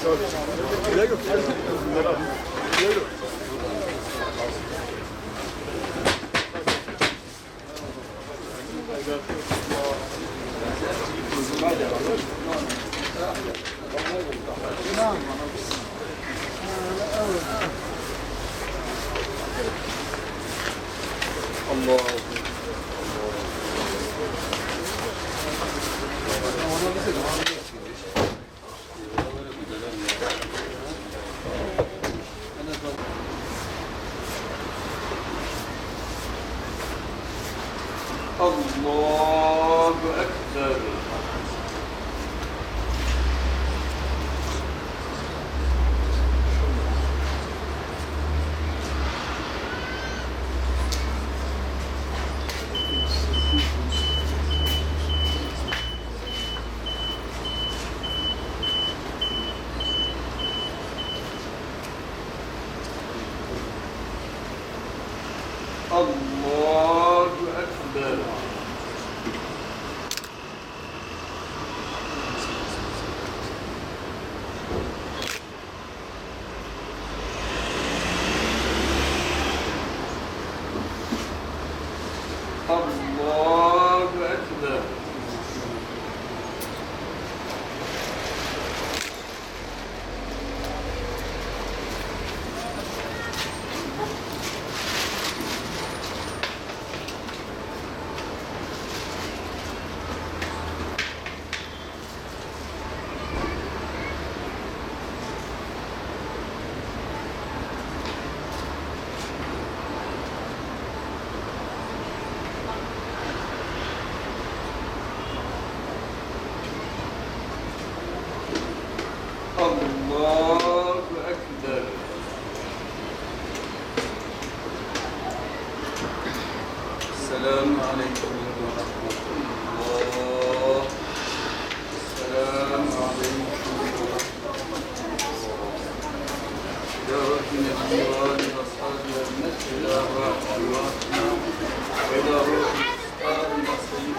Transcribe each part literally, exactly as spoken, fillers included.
الله أكبر. الله أكبر. الله أكبر. الله أكبر. السلام عليكم ورحمة الله. السلام عليكم ورحمة الله. إلى روح النبي وآله وأصحابه أجمعين. إلى روح النبي وآله وأصحابه أجمعين. وإلى روح أصحابنا سيد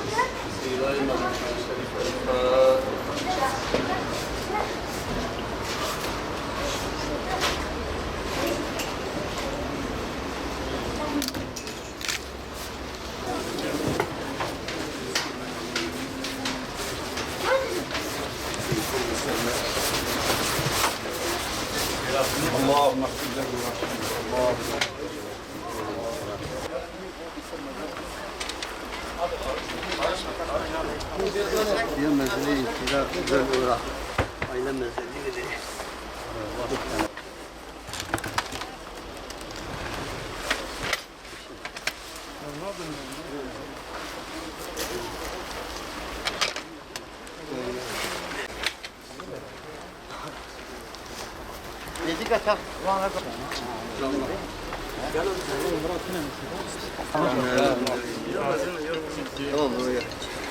سيدنا محمد الشريف الفاتحة. اللهم اغفر له وارحمه. اللهم Ya mezreyê kira güzel ora. Aile mezreyê de.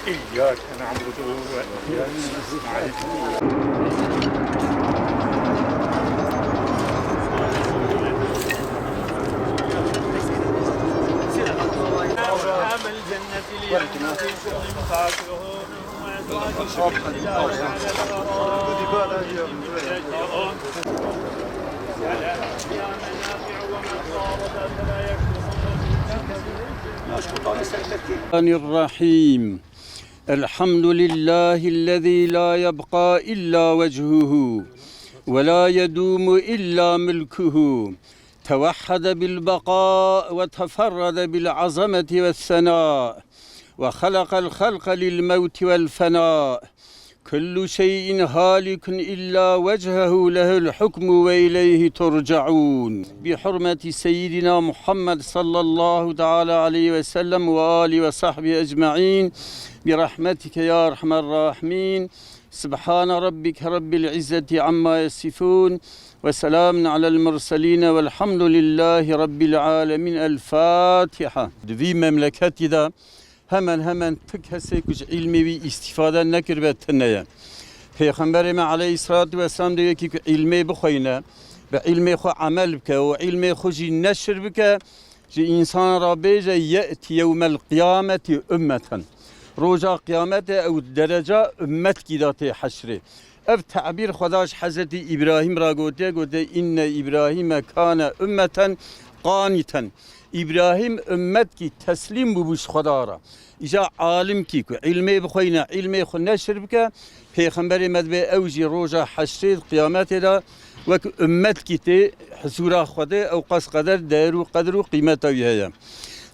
إياك نعبد وإياك نستعين. أصحاب الجنة اليوم في شغل فاكهون. الرحمن الرحيم. الحمد لله الذي لا يبقى إلا وجهه، ولا يدوم إلا ملكه، توحد بالبقاء وتفرد بالعظمة والثناء، وخلق الخلق للموت والفناء، كل شيء هالك إلا وجهه له الحكم وإليه ترجعون. بحرمة سيدنا محمد صلى الله تعالى عليه وسلم وآله وصحبه أجمعين، برحمتك يا أرحم الراحمين. سبحان ربك رب العزة عما يصفون، وسلام على المرسلين، والحمد لله رب العالمين. الفاتحة. Di vî memleketî de hemen hemen ti kesê ku ji îlmê wî îstîfade nekiribe tune ye. Pêxemberê me aleyhisselatu vesselam dê yekî ku îlmê bixweyne, bi îlmê xwe emel bike û îlmê xwe jî neşir bike, ji însanan re bêje, "Ye'ti yewmel qiyameti ümmeten." Roja qiyametê ew dereca ummetkî de tê heşrê. Ev tebîr Xweda ji Hezretî Îbrahîm re gotiye, gotiye, "Inne Îbrahîme kane ummeten qanîten." Îbrahîm ummetkî teslîm bûbû ji Xweda re. Îja alimkî ku îlmê bixweyne, îlmê xwe neşir bike, Pêxemberê me dibê ew jî roja heşrê, qiyametê de wek ummetkî tê hizûra Xwedê, ew qas qeder, değer û qedir û qîmeta wî heye.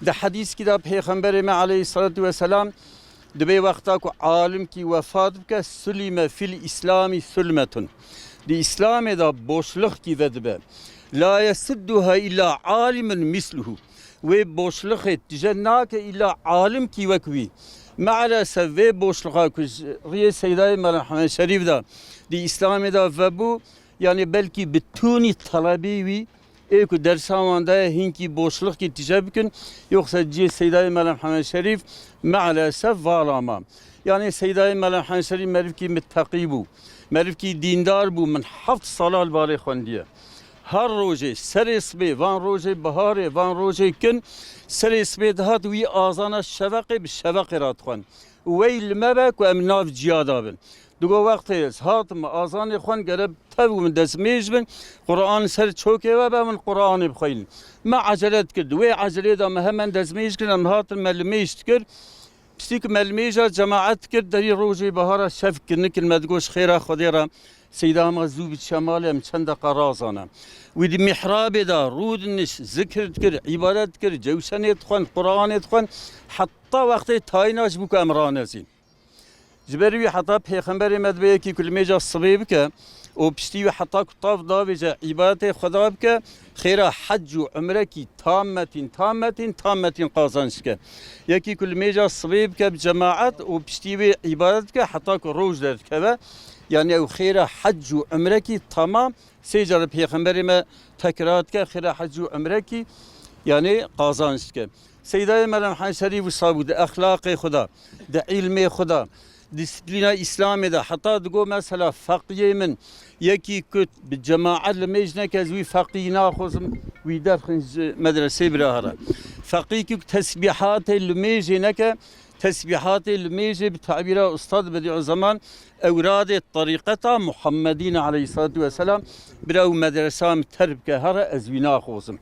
Di hedîskî de Pêxemberê me aleyhissalatu vesselam dibê wexta ku alimkî wefat bike, sulime fil îslamî sulmetun. Di Îslamê de boşlixkî vedibe. La yesudduha illa alimun misluhu. Wê boşlixê tije nake îlla alimkî wek wî. Meelesef vê boşlixa ku ji riyê Seydayê Mela Mihemed Şerîf de di Îslamê de vebû, yanî belkî bi tûnî telebî wî, ê ku dersa wan daye hînkî boşlixkî tije bikin, yoxsa cihê Seydayê Mela Mihemed Şerîf meelesef vala ma. Yanî Seydayê Mela Mihemed Şerîf merivkî mitteqî bû, merivkî dîndar bû, min heft sala li balê xwendiye. Her rojê, serê sibê, van rojê biharê, van rojê kin, serê sibê dihat wî azana şeveqê bi şeveqê re dixwend. Wey li me be ku em nav ciya da bin. Digo wextê ez hatim azanê xwend gere tev û min destmêj bin, Quran ser çokê we be, min Quranê bixweynin. Me ecele dikir. Di wê ecelê de me hemen destmêj kir, em hatin me limêj dikir. Piştî ku me limêja cemaet dikir, derî rojê bihara şev kinik in, me digot ji xêra Xwedê re Seyda ma zû biçe malê, em çend deqa razane. Wî di mihrabê de rûdiniş, zikir dikir, îbadet dikir, cewşenê dixwend, Quranê dixwend, heta wextê tayîna ji bo ku em ranezîn. Ji ber wî heta Pêxemberê me dibe yekî ku limêja sibê bike û piştî wî heta ku tav davêje îbadetê Xweda bike, xêra hec û umrekî tammetîn, tammetîn, tammetîn qazanc dike. Yekî ku limêja sibê bike bi cemaet û piştî wê îbadet bike heta ku roj derdikeve, yanî ew xêra hec û umrekî tamam sê cara Pêxemberê me tekrar dike, xêra hec û umrekî, yanî qazanc dike. Seydayê Mela Mihemed Şerîf wisa bû di exlaqê xwe de, di îlmê xwe de, disiplîna Îslamê de, heta digo mesela feqiyê min yekî ku bi cemaet limêj neke, ez wî feqî naxwazim, wî derxin ji medresê bira here. Feqî ku tesbîhatê limêjê neke, tesbîhatê limêjê bi tabîra Ustad Bedîuzeman ewradê terîqeta Muhammedî ne aleyhissalatu vesselam, bira û medresa min terk bike here, ez wî naxwazim.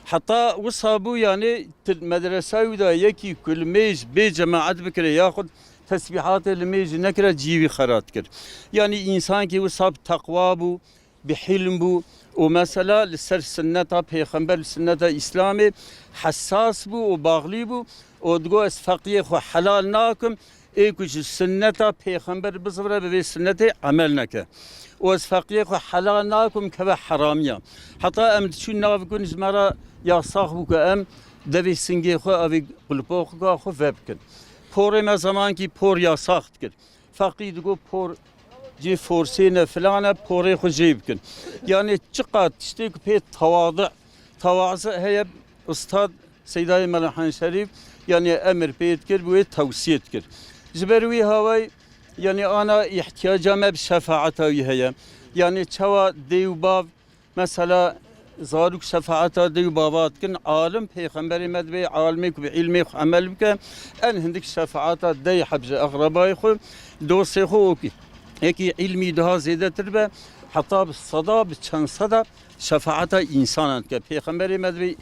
Heta wisa bû, yanî ti medresa wî de yekî ku limêj bê cemaet bikire, yaxud tesbîhatê limêjî nekire, cî wî xera dikir. Yanî însankî wisa bi teqwa bû, bi hilm bû û mesela li ser sinneta Pêxember, li sinneta Îslamê hesas bû û baxlî bû û digo, ez feqiyê xwe helal nakim, ê ku ji sinneta Pêxember bizivire, bi vê sinnetê emel neke. Û ez feqiyê xwe helal nakim, keve heramiya. Heta em diçûn nav gun ji me re yasax bû ku em devê singê xwe, evê qulpoxika xwe vebikin. Porê me zemankî por yasax dikir. Feqî digo por cê forsê ne, filan e, porê xwe jê bikin. Yanî çiqas tiştê ku pê tewadi, tewazi heye, Ustad Seydayê Mela Mihemed Şerîf, yanî emir pê dikir, bi wê tewsiye dikir. Ji ber wî hawayî, yanî ana îhtiyaca me bi şefaeta wî heye. Yanî çawa dê û bav, mesela zarok şefaeta dê û bava dikin, alim, Pêxemberê me dibê alimê ku bi îlmê xwe emel bike, en hindik şefaeta dey heb ji exrebayê xwe, dostê xwe û yekî îlmî daha zêdetir be, heta bi seda, bi çend seda şefaeta însanan dike. Pêxemberê me dibê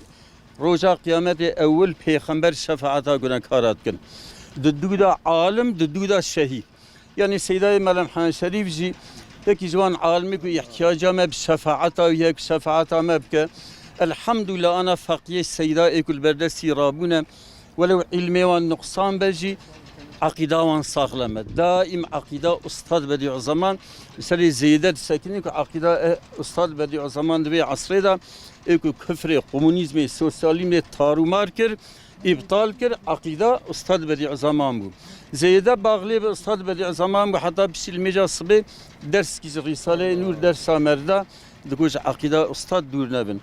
roja qiyametê ewil Pêxember şefaeta gunekara dikin. Di dû de alim, di dû de şehîd. Yanî Seydayê Mela Mihemed Şerîf jî yekî ji wan alimê ku îhtiyaca me bi şefaeta wî ye, ku şefaeta me bike. Elhamdulillah, ana feqiyê Seyda ê ku li ber destî rabûne, welew îlmê wan nuqsan be jî, eqîda wan saxlem e. Daîm eqîda Ustad Bedîuzeman li serê zêde disekinin ku eqîda, e, Ustad Bedîuzeman di vê esrê de ê ku kufrê, komunîzmê, sosyalîzmê tarûmar kir, îptal kir, eqîda Ustad Bedîuzeman bû. Zêde baxlê bi Ustad Bedîuzeman bû, heta piştî li mêja sibê derskî ji Rîsaleyê Nûr dersa me re da, digo ji eqîda Ustad dûr nebin.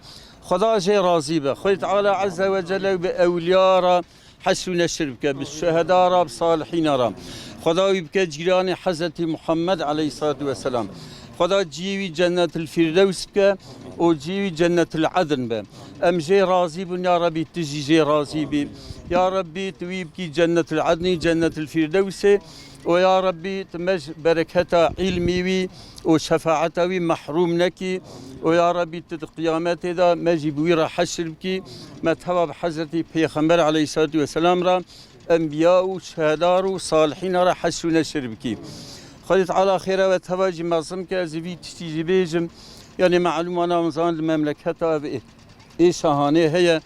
Xweda jê razî be. Xwedê Teala Azze ve Celle bi ewliya re heşr û neşir bike, bi şuheda re, bi salihîna re. Xweda wî bike cîranê Hezretî Muhammed aleyhissalatu vesselam. Xweda cihê wî Cennetil Fîrdews bike û cihê wî Cennetil Edn be. Em jê razî bûn, ya Rebî, tu jî jê razî bî. Ya Rebî, tu wî bikî Cennetil Ednî, Cennetil Fîrdewsê. Û ya Rebî, tu me ji bereketa îlmî wî û şefaeta wî mehrûm nekî. Û ya Rebî, tu di qiyametê de me jî bi wî re heşr bikî. Me teva bi Hezretî Pêxember aleyhissalatu vesselam re, enbiya û şehedar û salihîna re heşr û neşir bikî. Xwedê Teala xêra we teva jî mezin ke, ez ê vî tiştî jî bêjim. Yanî malûm ana, em zanin di memleketa ev ê, ê şahanê heye.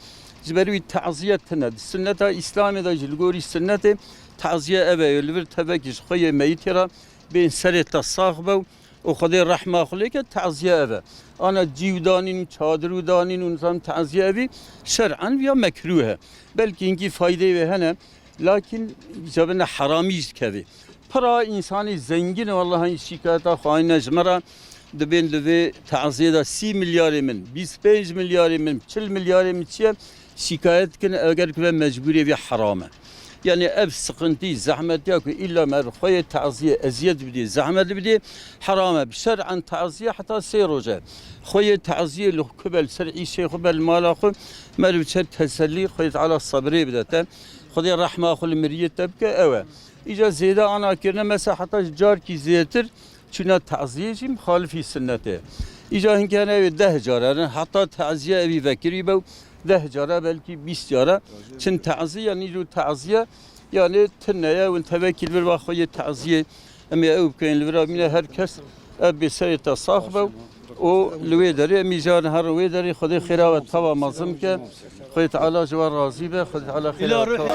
Ji ber wî teziye tune. Di sunneta Îslamê de jî, li gorî sunnetê, teziye ev e. Li vir tevekî ji xwe yê meyitê re bên serê te sax be û Xwedê rehma xwe lê ke, teziye ev e. Ana cîw danîn û çadir û danîn û nizam teziye evî şer'en ya mekrûh e. Belkî hinkî faydeyê wê hene, lakin cebine heramî jî dikevê. Pira însanî zengîn e, wellahî şîkayeta xwe anîne ji me re, dibên di vê taziyê de sî milyarê min, bîst pênc milyarê min, çil milyarê min çi ye, şîkayet dikin, eger ku ve mecbûrê vê heram e. Yanî ev siqintî, zehmetiya ku îlla me xwe yê taziyê eziyet bidê, zehmet bidê, heram e. Bi şer'en taziye heta sê roj e. Xwe yê taziyê li ku be, li ser îşê xwe be, li mala xwe, meriv çer tesellî, Xwedê Teala sebrê bide te. Xwedê rehma xwe li miriyê te bike, ew e. Îca zêde ana kirine, mesela heta ji carkî zêtir çûna taziyê jî muxalifî sunnetê. Îca hinkî hene wê deh cara ne, heta taziye evî vekirî be û deh cara, belkî bîst cara çin taziye, yanî îro taziye, yanî tune ye, win tevekî li vir va xwe yê taziyê. Em ê ew bikeyin li vira bîne, her kes ev bê serê te sax be û li wê derê, em îcar herin wê derê, Xwedê xêra we teva mezin bike. Xwedê Teala ji we razî be, Xwedê Teala xêra we teva.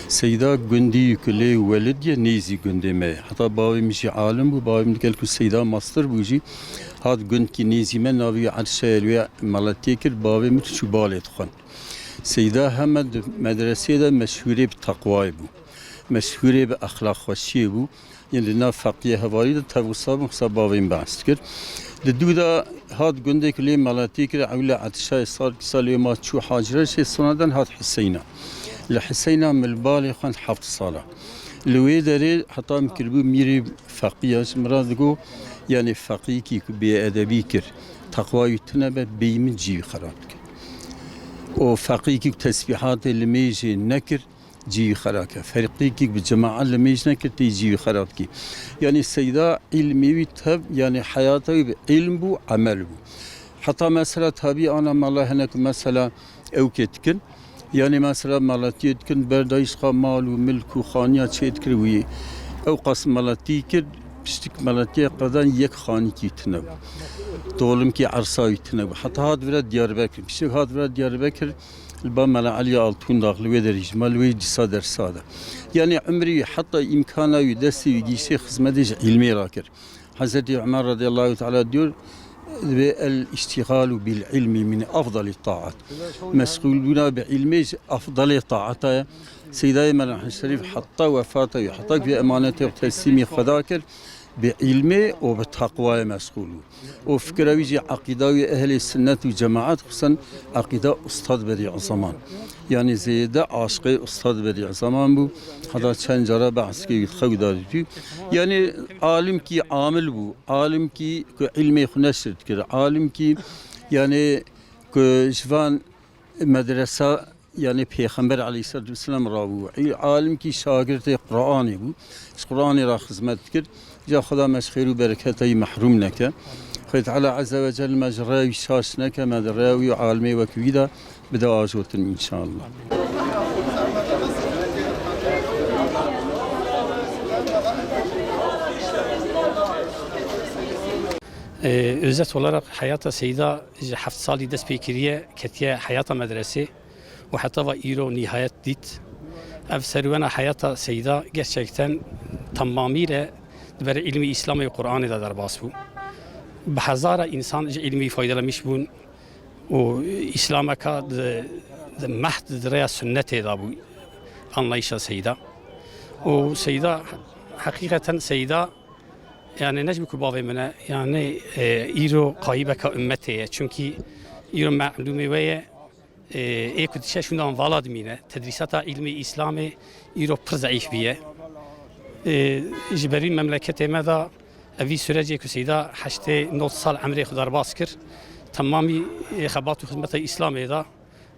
Seyda gundî ku lê welid ye, nêzî gundê me ye. Heta bavê min jî alim bû, bavê min digel ku Seyda mastir bû jî, hat gundkî nêzî me, navê wî Erşe ye, li wê meletiyê kir, bavê min çû balê dixwend. Seyda heme di medreseyê de meşhûrê bi teqwayê bû. Meşhûrê bi exlaqxweşiyê bû. Yên li nav feqiyê hevalî de tev wisa bûn, qisa bavê min behs dikir. Di dû de hat gundê ku lê meletî kir, ewle etişayê sal, salê ma çû Hacire, şê sonradan hat Hiseyna. Li Hiseyna min li balê xwend heft sala. Li wê derê heta min kiribû mîrê feqiya, ji min re digot, yanî feqiyekî ku bêedebî kir, teqwa wî tune be, bêyî min cî wî xerab dike. Û feqiyekî ku tesbîhatê li mêjê nekir, cî wî xerab ke. Feqiyekî bi cemaet li mêj nekir, tê cî wî xerab dikî. Yanî Seyda îlmê wî tev, yanî heyata wî bi îlm bû, emel bû. Heta mesela tabî ana mala hinek mesela ew kê dikin. Yanî mesela maletiyê dikin, berdayîşqa mal û milk û xaniya çê dikir wî. Ew qas maletî kir, piştik maletiyê qedan yek xanîkî tune bû. Dolimkî ersa wî tune bû. Heta hat vira Diyarbekir. Piştik hat vira Diyarbekir, li ba Mela Elî Altûndax li wê derê jî ma li wê dîsa dersa de. Yanî umrî wî heta îmkana wî destê wî gîştê xizmetê ji îlmê re kir. Hezretî Umer radiyallahu teala diyor, ve el iştigalu bil ilmi min afdali taat. Meşgûlbûna bi îlmê ji afdalê taata ye. Seydayê Mela Şerîf heta wefata wî, heta ku vê emanetê xwe teslîmî Xweda kir, bi îlmê û bi teqwayê meşgûl bû. Û fikra wî jî eqîda wî ehlê sunnet û cemaet, xusûsan eqîda Ustad Bedî Zeman. Yanî zêde aşiqê Ustad Bedî Zeman bû. Heta çend cara behs kir, wî xew da dîtî. Yanî alimkî amil bû, alimkî ku îlmê xwe neşir dikir, alimkî yanî ku ji van medresa, yanî Pêxember aleyhisselatu vesselam rabû. Î alimkî şagirtê Qur'anê bû. Ji Qur'anê re xizmet dikir. Ca Xweda me ji xêr û bereketa wî mehrûm neke. Xwedê Teala Azze ve Celle me ji rêya wî şaş neke, me di rêya wî û alimê wek wî de bide ajotin înşallah. Ee, özet olarak hayata Seyda ji heft salî dest pê kiriye, ketiye hayata medresê. Û heta va îro nihayet dît. Ev serwena heyata Seyda gerçekten tamamîle di ber îlmî Îslamê û Qur'anê de derbas bû. Bi hezara însan ji îlmî faydelenmiş bûn. û îslameka di, di mehd di rêya sunnetê de bû anlayışa Seyda. Û Seyda, heqîqeten Seyda, yani ne ji bo ku bavê min e, yani, e, îro qayîbeka ummetê ye. Çünkü îro melûmê we ye, e, ê ku diçe şûndan vala dimîne. Tedrîsata îlmê îslamê îro pir zeîf bûye. E, ji berî memleketê me de evî sürecê ku Seyda heştê nod sal emrê xwe derbas kir, temamî, e, xebat û xizmeta îslamê de.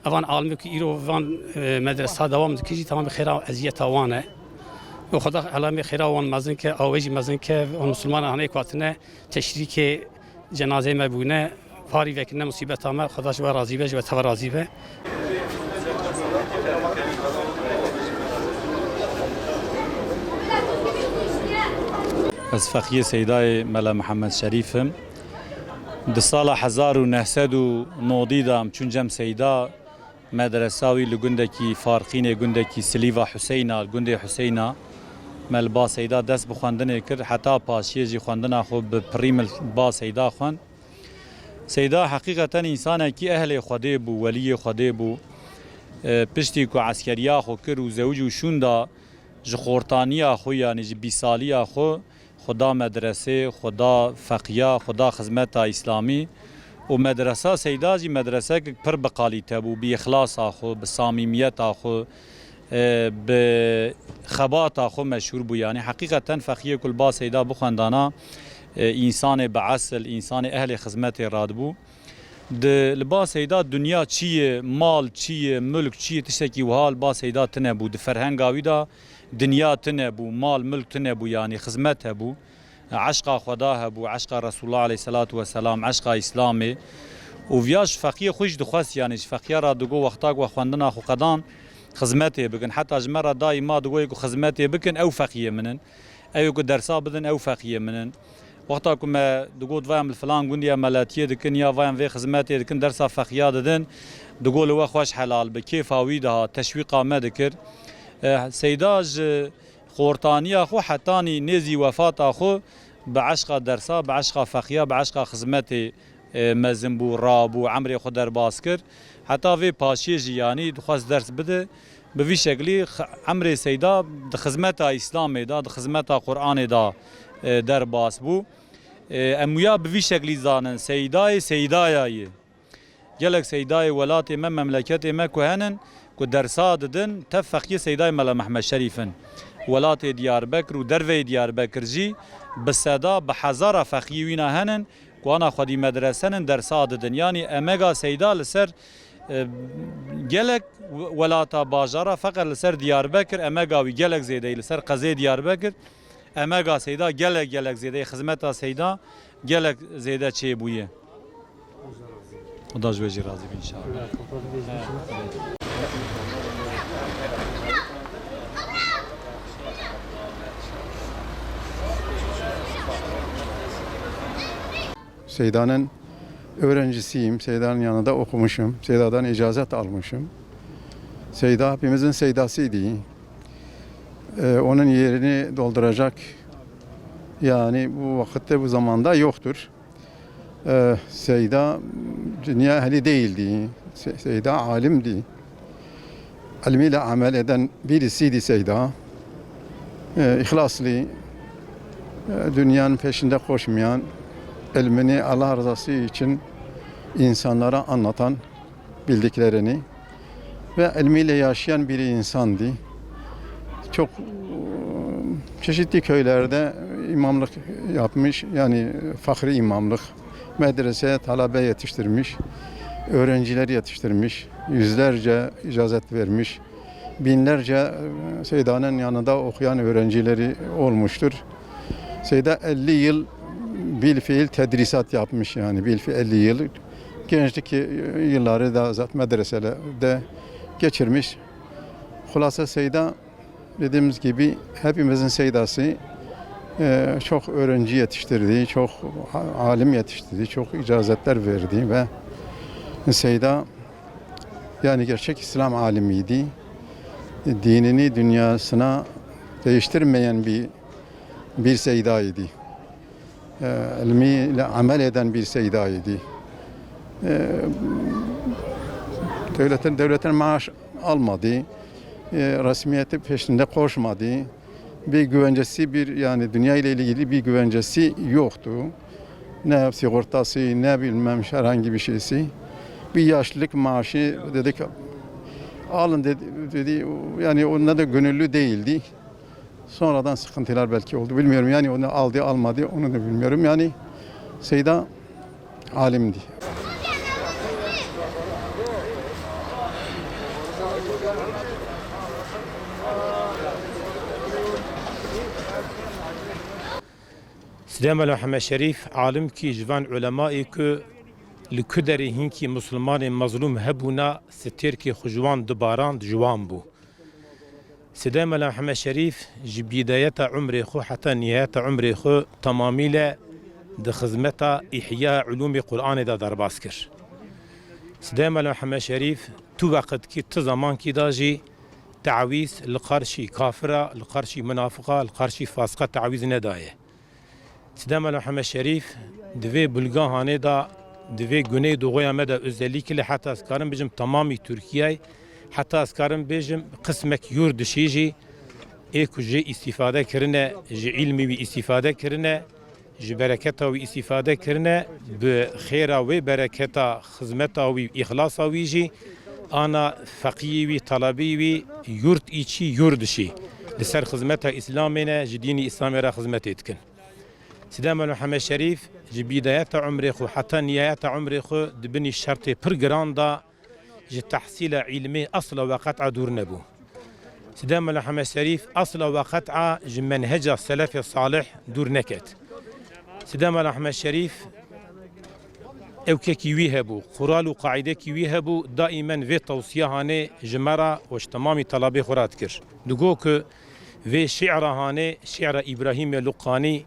Evan alimê ku îro van, e, medresa dewam dike jî temamî xêra eziyeta wan e. Û Xweda elamê xêra wan mezin ke, awê jî mezin ke, wan misilmana hanê ku hatine teşrîkê cenazeyê me bûne, parî vekirine musîbeta me, Xweda ji we razî be, ji we teva razî be. Ez fexiyê Seydayê Mela Mihemed Şerîf im. Di sala hezar û neh sed û nodî de em çûn cem Seyda, medresa wî li gundekî Farqînê, gundekî Silîva Huseyna, gundê Huseyna, me li ba Seyda dest bi xwendinê kir, heta paşiyê jî xwendina xwe bi pirî min li ba Seyda xwend. Seyda heqîqeten însanekî ehlê Xwedê bû, weliyê Xwedê bû. E, piştî ku eskeriya xwe kir û zewicî û şûnda, ji xortaniya xwe, yanî ji bîsaliya xwe, xwe da medresê, xwe da feqiya, xwe da xizmeta îslamî. Û medresa Seyda jî medresek pir bi qalîte bû, bi îxlasa xwe, bi samîmiyeta xwe, e, bi xebata xwe meşhûr bû. Yanî heqîqeten fexiyê ku li ba Seyda bixwendana, e, însanê bi esil, însanê ehlê xizmetê radibû. Di, li ba Seyda dinya çi ye, mal çi ye, mulk çi ye, tiştekî wiha li ba Seyda tine bû. Di ferhenga wî de dinya tine bû, mal, mulk tine bû, yanî xizmet hebû. Eşqa Xweda hebû, eşqa Resulullah aleyhisselatu vesselam, eşqa Îslamê. Û viya ji feqiyê xwe jî dixwest, yanî ji feqiya re digo wexta ku we xwendina xwe qedan, xizmetê bikin. Heta ji me re daîma digoyê ku xizmetê bikin, ew feqiyê min in. Ew ê ku dersa bidin, ew feqiyê min in. Wexta ku me digot, vayam li filan gundî em meletiyê dikin ya vayam vê xizmetê dikin, dersa feqiya didin, digot, li we xweş helal bi, kêfa wî dihat, teşwîqa me dikir. E, Seyda ji xortaniya xwe hetanî nêzî wefata xwe bi eşqa dersa, bi eşqa feqiya, bi eşqa xizmetê, e, mezin bû, rabû, emrê xwe derbas kir. Heta vê paşiyê jî, yanî dixwest ders bide. Bi vî şeklî x-, emrê Seyda di xizmeta Îslamê de, di xizmeta Qur'anê de, e, derbas bû. E, em wiya bi vî şeklî zanin, Seydayê Seydaya ye. Gelek Seydayê welatê me, memleketê me ku henin, ku dersa didin, tev feqiyê Seydayê Mela Mehmed Şerîf in. Welatê Diyarbekir û derveyê Diyarbekir jî bi seda, bi hezara feqiyê wîna henin, ku ana xwedî medrese nin, dersa didin. Yanî emega Seyda li ser, e, gelek welata bajara, feqet li ser Diyarbekir emega wî gelek zêde ye, li ser qezê Diyarbekir emega Seyda gelek, gelek zêde ye, xizmeta Seyda gelek zêde çêbûye. Xuda ji we jî razî be înşallah. Seyda'nın öğrencisiyim. Seyda'nın yanında okumuşum. Seyda'dan icazet almışım. Seyda hepimizin Seyda'sıydı. Ee, onun yerini dolduracak, yani bu vakitte, bu zamanda yoktur. Ee, Seyda dünya ehli değildi. Se-, Seyda alimdi. İlmiyle amel eden birisiydi Seyda. Ee, ihlaslı, e, dünyanın peşinde koşmayan, ilmini Allah rızası için insanlara anlatan, bildiklerini ve ilmiyle yaşayan bir insandı. Çok, e, çeşitli köylerde imamlık yapmış, yani fakir imamlık, medreseye talebe yetiştirmiş, öğrenciler yetiştirmiş, yüzlerce icazet vermiş, binlerce, e, Seyda'nın yanında okuyan öğrencileri olmuştur. Seyda elli yıl bilfiil tedrisat yapmış, yani bilfiil elli yıl gençlik yılları da zaten medreselerde geçirmiş. Hulasa Seyda, dediğimiz gibi, hepimizin Seydası, e, çok öğrenci yetiştirdi, çok alim yetiştirdi, çok icazetler verdi ve Seyda, yani, gerçek İslam alimiydi. Dinini dünyasına değiştirmeyen bir, bir Seydaydı. E, ilmiyle amel eden bir Seydaydı. E, devletin, devletin maaş almadı. E, resmiyeti peşinde koşmadı. Bir güvencesi, bir, yani dünya ile ilgili bir güvencesi yoktu. Ne sigortası, ne bilmem herhangi bir şeysi. Bir yaşlılık maaşı dedik, alın dedi, dedi. Yani onda da gönüllü değildi. Sonradan sıkıntılar belki oldu. Bilmiyorum yani, onu aldı almadı, onu da bilmiyorum. Yani Seyda alimdi. Side Mela Mihemed Şerîf alimkî ji van ulemayê ku li ku derê hinkî misilmanên mezlûm hebûna, stêrkê xwe ji wan dibarand, ji wan bû. Side Mela Mihemed Şerîf ji bîdayeta umrê xwe heta nihayeta umrê xwe tamamîle di xizmeta îhya ulûmê Qur'anê de derbas kir. Side Mela Mihemed Şerîf tu weqtkî, tu zemankî de jî tawîz li qarşî kafira, li qarşî minafiqa, li qarşî fasiqa tawîz nedaye. Side Mela Mihemed Şerîf di vê bulga hanê de, di vê guneyê doxoya me de, özellikle heta ez karim bijim tamamî Tirkiyeyê, heta ez karim bêjim qismek yurdişî jî ê ku jê îstîfade kirine, ji îlmî wî îstîfade kirine, ji bereketa wî îstîfade kirine, bi xêra wê bereketa xizmeta wî, îxlasa wî jî ana feqiyê wî, talebeyê wî yurt îçî, yurdişî li ser xizmeta Îslamê ne, ji dînî Îslamê re xizmetê dikin. Side Mela Mihemed Şerîf ji bîdayeta umrê xwe heta nihayeta umrê xwe di binî şertê pir giran de ji tehsîla îlmê esla we qet'a dûr nebû. Side Mela Mihemed Şerîf esla we qet'a ji menheca selefê salih dûr neket. Side Mela Mihemed Şerîf ewkekî wî hebû, qural û qaîdekî wî hebû, daîmen vê tewsiya hanê ji me re û ji temamî telebê xwe re dikir. Digo ku vê şi'ra hanê, şi'ra Îbrahîmê Luqanî,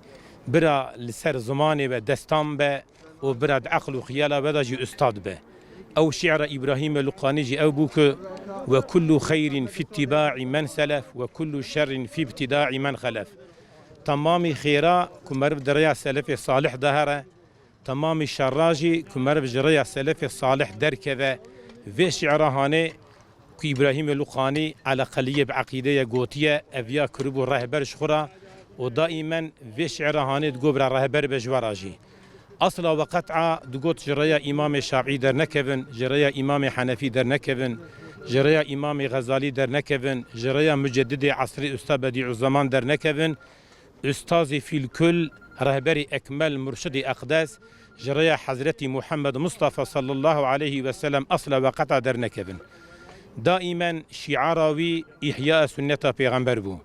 bira li ser zimanê we destan be û bira di eql û xiyala we de jî ustad be. Ew şi'ra Îbrahîmê Luqanî jî ew bû ku, "Ve kullu xeyrîn fi îttîbaî men selef ve kullu şerrîn fi îbtîdaî men xelef." Temamî xêra ku meriv di rêya selefê salih de here, temamî şerra jî ku meriv ji rêya selefê salih derkeve, vê şi'ra hanê ku Îbrahîmê Luqanî eleqeliyê bi eqîdeyê gotiye, ev ya kiribû rehber ji xwe re û daîmen vê şi'ra hanê digot bira rehber be ji we re jî. Esla we qet'a digot ji rêya Îmamê Şafî dernekevin, ji rêya Îmamê Henefî dernekevin, ji rêya Îmamê Xezalî dernekevin, ji rêya muceddidê esrê Usta Bedîuzzeman dernekevin. Ustazê fîlkul, rehberê ekmel, murşidê eqdes, ji rêya Hezretî Muhammed Mustafa sallallahu aleyhi ve sellem esla we qet'a dernekevin. Daîmen şiara wî îhyaa sunneta pêxember bû.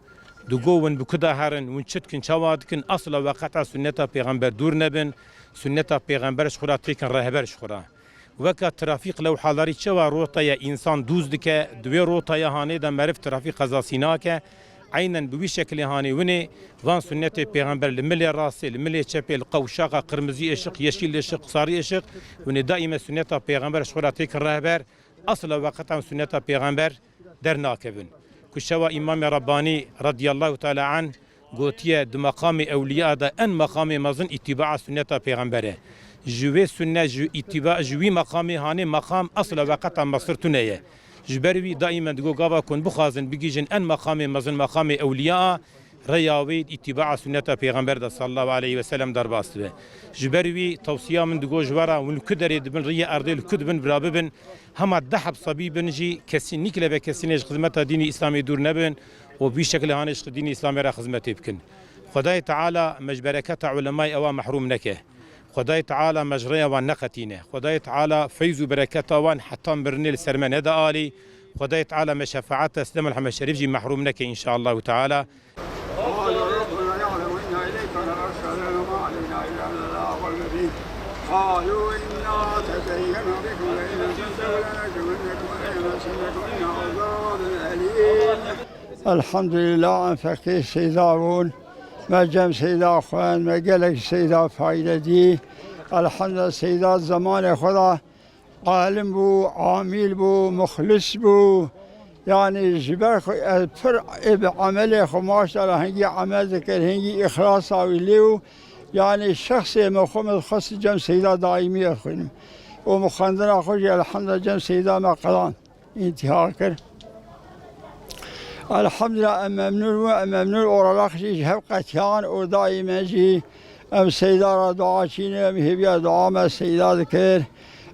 Digo, win bi ku de herin, win çi dikin, çawa dikin, esla we qet'a sunneta pêxember dûr nebin, sunneta pêxember ji xwe re têkin, rehber ji xwe re. Weka trafîk lewhadarî çawa rotaya însan dûz dike, di wê rotaya hanê de meriv trafîk qezasî nake. Eynen bi wî şekilê hanê winê van sunnetê pêxember li milê rastê, li milê çepê, li qewşaxa qirmizî êşiq, yeşîl êşiq, sarî êşiq, winê daîme sunneta pêxember ji xwe re têkin rehber, esla we qet'an sunneta pêxember dernakevin. Ku şewa Îmamê Rebbanî radiyallahu teala anh gotiye, di meqamê ewliya de en meqamê mezin îtîbaa sunneta pêxember e. Ji wê sunne, ji îtîba, ji wî meqamê hanê meqam esla we qet'a mesir tune ye. Ji ber wî daîmen digo gava ku hûn bixwazin bigihîjin en meqamê mezin, meqamê ewliya, rêya wê îtîbaa sunneta pêxember de sallallahu aleyhi ve sellem derbas dibe. Ji ber wî tewsiya min digo ji we re, hûn li ku derê dibin, riyê erdê li ku dibin, bira bibin, hema deh heb sebî bin jî, kesî nîkle be kesînê ji xizmeta dînî Îslamê dûr nebin û bi vî şekilê hanê ji dînî Îslamê re xizmetê bikin. Xwedayê Teala me ji bereketa ulemayê ewa mehrûm neke. Xwedayê Teala me ji rêya wan neqetîne. Xwedayê Teala feyz û bereketa wan heta mirinê li ser me nede alî. Xwedayê Teala me şefaeta Sidem Mihemed Şerîf jî mehrûm neke înşaallahu teala. قالوا ربنا يعلم إنا إليكم لمرسلون وما علينا إلا البلاغ المبين. قالوا إنا تطيرنا بكم لئن لم تنتهوا لنرجمنكم وليمسنكم منا عذاب أليم. Elhamdulillah, em feqîr Seyda bûn. Me cem Seyda xwend, me gelek Seyda fayde dî. Elhamdulillah, Seyda zemanê xwe de alim bû, amîl bû, muxlis bû. Yanî ji ber xwe ez pir ê bi emelê xwe, maşallah, hingî emel dikir, hingî îxlasa wî lê û yanî şexsê me xwe me dixwest cem Seyda daîmî erxwînim. û min xwendina xwe jî elhamdulillah cem Seyda me qedan întiha kir. Elhamdulillah, em memnûn bûn, em memnûn, oralar jî ji hev qetiyan û daîmen jî em Seyda re dua çîne, em hêviya dua me Seyda dikir.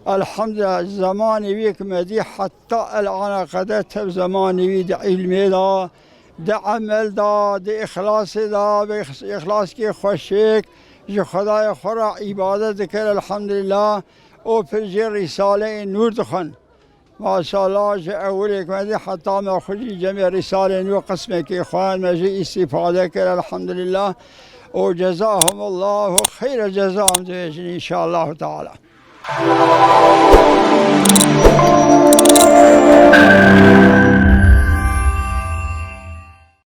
Elhamdulillah, zemanê wî ku me dî heta el ana qede tev zemanê wî di îlmê de, di emel de, di îxlasê de, bi îx-, îxlaskê xweşik ji Xwedayê xwe re îbadet dikir, elhamdulillah, û pir jê Rîsaleyê Nûr dixwin. Maşallah, ji ewilê ku me dî heta me xwe jî cemê Rîsalê Nûr qismekê xwend, me jî îstîfade kir, elhamdulillah. Û cezahumullahu xeyre ceza em dibêjin, înşallahu teala.